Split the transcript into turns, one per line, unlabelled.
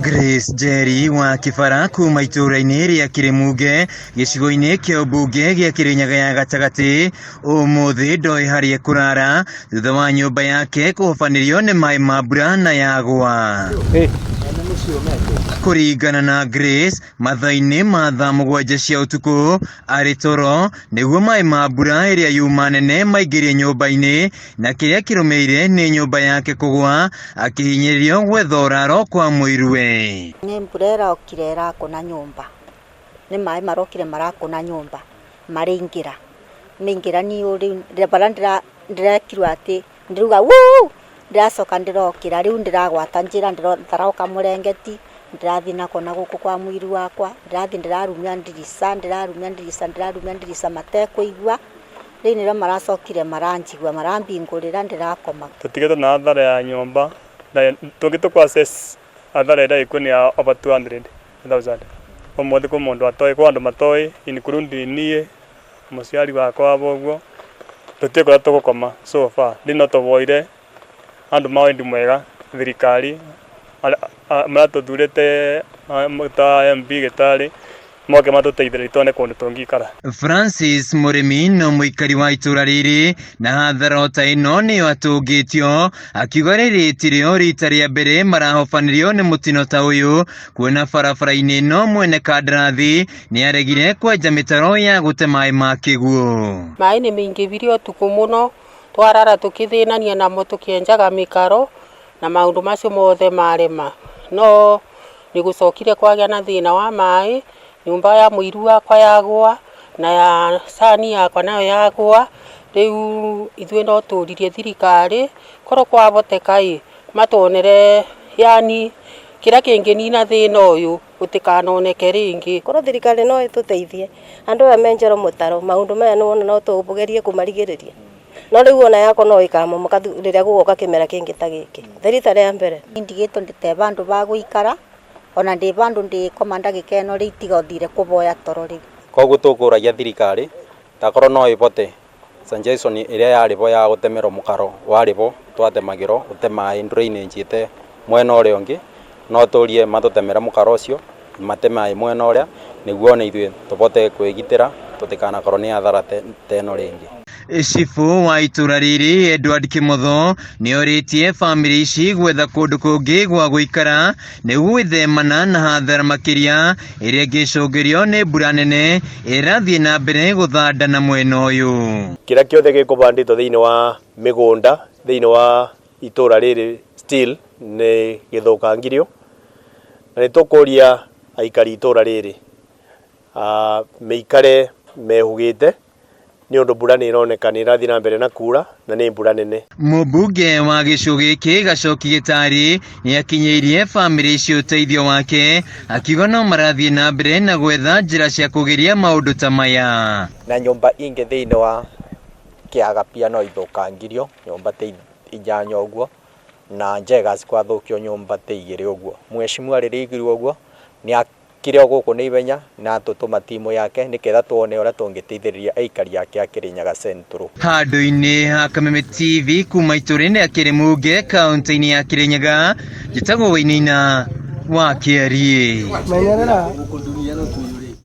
Grace Njeri wa Kibara kuma itũũra-inĩ rĩa Kĩrĩmunge gĩcigo-inĩ kĩa ũmbunge gĩa Kĩrĩnyaga ya gatagatĩ ũmũthĩ ndoĩ harĩa ekũrara thutha wa nyũmba yake kũhobanĩrio nĩ maĩ ma mbura na yagwa. Kũringana na Grace, mathaa-inĩ ma thaa 7 cia ũtukũ arĩ toro nĩguo maĩ ma mbura ĩrĩa yuma nene maingĩrie nyũmba-inĩ na kĩrĩa kĩrũmĩrĩire nĩ nyũmba yake kũgwa akĩhinyĩrĩrio gwetha ũraro kwa mũiruwe.
Nĩ mbura ĩrokire ĩrakũna nyũmba, nĩ maĩ marokire marakũna nyũmba marĩingĩra, maingĩra niĩ rĩu barĩa ndĩrekirwo atĩ ndĩrauga wuu, ndĩracoka ndĩrokĩra rĩu ndĩragwata njĩra ndĩroka mũrengeti ndĩrathiĩ nako na gũkũ kwa mũiru wakwa, ndĩrathiĩ ndĩrarumia ndirica, ndĩrarumia ndirica, ndĩrarumia ndirica matekũigua, rĩu nĩrĩo maracokire maranjigua marambingũrĩra ndĩrakoma.
Tũtigĩtwo na athara ya nyũmba na tũngĩ tũ assess athara ĩrĩa ĩkuo nĩ ya over 200,000. Ũmũthĩ kwĩ mũndũ atoĩ, kwĩ andũ matoĩ including niĩ, mũciari wakwa wa ũguo, tũtiũĩ kũrĩa tũgũkoma so far. Rĩu no tũboire andũ ma wendi mwega, thirikari, marĩa tũthurĩte ta MP Gĩtarĩ, moke matũteithĩrĩrie tuone kũndũ tũngĩikara.
Francis Mũrĩmi no mũikari wa itũũra rĩrĩ na hathara ta ĩno nĩyo atũngĩtio akiuga rĩrĩ tirĩo rita rĩa mbere marahobanĩrio nĩ mũtino ta ũyũ kuona barabara-inĩ ĩno mwene kandarathi nĩ aregire kwenja mĩtaro ya gũte maĩ ma kĩguũ.
Maĩ nĩ maingĩhire ũtukũ mũno twarara tũkĩthĩnania namo tũkĩenjaga mĩkaro na maũndũ macio mothe marema, no nĩ gũcokire kwagĩa na thĩna wa maĩ, nyũmba ya mũiru wakwa yagwa na ya cani yakwa nayo yagwa, rĩu ithuĩ no tũririe thirikari korwo kwahoteka ĩ matuonere yani kĩrĩa kĩngĩnina thĩna ũyũ ũtikanoneke rĩngĩ.
Korwo thirikari no ĩtũteithie andũ aya menjerwo mũtaro maũndũ maya nĩwona no tũgerie kũmarigĩrĩria, no rĩu ona yakwa no ĩkamomoka rĩrĩa gũgoka kĩmera kĩngĩ ta gĩkĩ ti rita rĩa mbere.
Ndigĩtwo ndĩte vandũ va gũikara ona ndĩ vandũ ndĩkoma ndagĩka ĩno rĩu tiga ũthire kũboya toro rĩu.
Koguo tũkũragia thirikari takorwo no ĩbote suggestion ĩrĩa yarĩ bo ya gũtemerwo mũkaro warĩ bo twatemagĩrwo ũte maĩ drainage ĩte mwena ũrĩa ũngĩ, no tũrie matũtemere mũkaro ũcio mate maĩ mwena ũrĩa nĩguo ona ithuĩ tũbote kwĩgitĩra tũtikanakorwo nĩ athara ta ĩno rĩngĩ.
Cibũ wa itũũra rĩrĩ Edward Kĩmotho nĩorĩtie bamĩrĩ ici gwetha kũndũ kũngĩ gwa gũikara nĩguo gwĩthemana na hathara makĩria ĩrĩa ĩngĩcũngĩrio nĩ mbura nene ĩrĩa ĩrathiĩ na mbere gũthanda na mwena ũyũ.
Kĩrĩa kĩothe gĩkũbandĩtwo thĩinĩ wa mĩgũnda thĩinĩ wa itũũra rĩrĩ still nĩ gĩthũkangirio, na nĩ tũkũria aikari itũũra rĩrĩ mĩikare mehũgĩte nĩ ũndũ mbura nĩ ĩroneka nĩ ĩrathiĩ na mbere na kura na nĩ mbura nene.
Mũmbunge wa gĩcigo gĩkĩ Gacoki Gĩtarĩ nĩ akinyĩirie bamĩrĩ icio ũteithio wake akiuga no marathiĩ na mbere na gwetha njĩra cia kũgiria maũndũ ta maya.
Na nyũmba ingĩ thĩinĩ wa kĩaga pia no ithũkangirio nyũmba ta 8 ũguo na Njegas gwathũkio nyũmba ta 2 ũguo. Mheshimiwa rĩrĩa aiguirwo ũguo nĩ akire o gũkũ na ihenya na atũtũma timu yake nĩketha tuone ũrĩa tũngĩteithĩrĩria aikari ake a Kĩrĩnyaga Central.
Handũ-inĩ ha Kameme TV kuma itũũra-inĩ rĩa Kĩrĩmunge kaũntĩ-inĩ ya Kĩrĩnyaga, njĩtagwo Wainaina wa Kĩariĩ.
Menyerera.